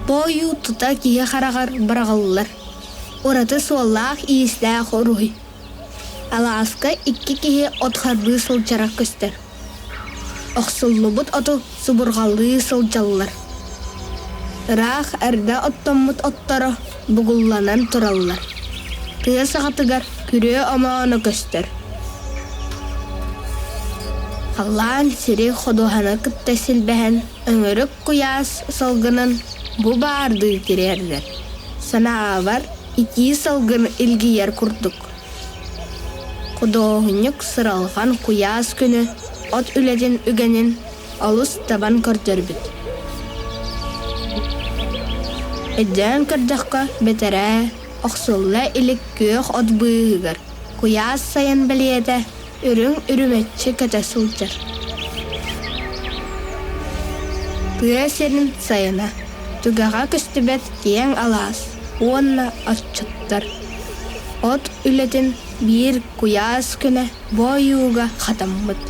Бу ойуу тута киһи хараҕар быраҕыллар, ураты суоллаах-иистээх уруһуй. Алааска икки киһи от харбыы сылдьара көстөр. Охсуллубут оту субурҕалыы сылдьаллар. Ыраах эрдэ оттоммут отторо бугулланан тураллар. Тыа саҕатыгар күрүө омооно көстөр. Халлаан сири ходуһаны кытта силбэһэн өҥүрүк куйаас салгынын бу баардыы тириэрдэр. Санаабар, итии салгын илгийэр курдук. Худуоһунньук сыралҕан куйаас күнү от үлэтин үгэнин олус табан көрдөрбүт. Өйдөөн көрдөххө, бэтэрээ, охсулла илик күөх от быыһыгар куйаас сайын бэлиэтэ үрүҥ үрүмэччи көтө сылдьар. Тыа сирин сайына, түгэҕэ көстүбэт киэҥ алаас уонна отчуттар. От үлэтин биир куйаас күнэ бу ойууга хатаммыт.